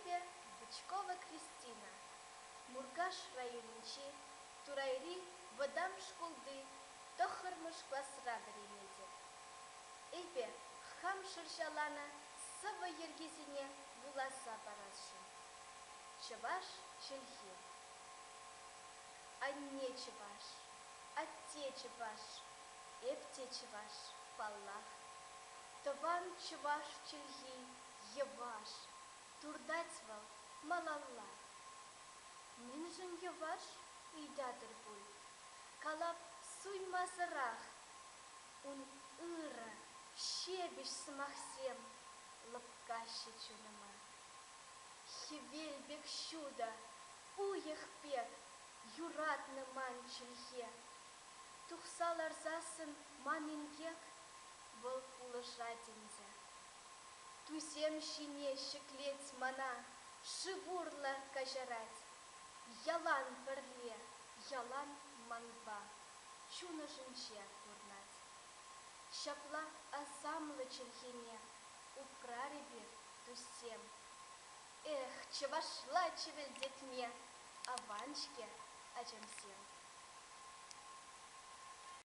Эпӗ Бычкова Кристина, Муркаш районӗнчи Турайри вӑтам шкулти тӑххӑрмӗш класра вӗренетӗп. Эпӗ хам шӑрҫаланӑ сӑвӑ йӗркисене вуласа парасшӑн. Чӑваш чӗлхи. Анне чӑваш, атте чӑваш, эп те чӑваш, паллах. Тӑван чӑваш чӗлхи йӑваш, туртать вӑл малалла. Мӗншӗн йӑваш, ыйтатӑр пуль. Калап суймасӑрах, ун ырӑ, ҫепӗҫ сӑмахсем лӑпкаҫҫӗ чунӑма. Хӗвел пек ҫутӑ, уйӑх пек юратнӑ ман чӗлхе. Тухса ларсассӑн ман инкек вӑл пулӑшать ӗнтӗ. Тусем ҫине ҫӗклет мана, шыв урлӑ каҫарать. Ялан пӗрле, ялан манпа, чун ӑшӗнче пурнать. Ҫапла асамлӑ чӗлхене упрар эпир, туссем. Эх, чӑвашла чӗвӗлтетме аван-ҫке, ачамсем.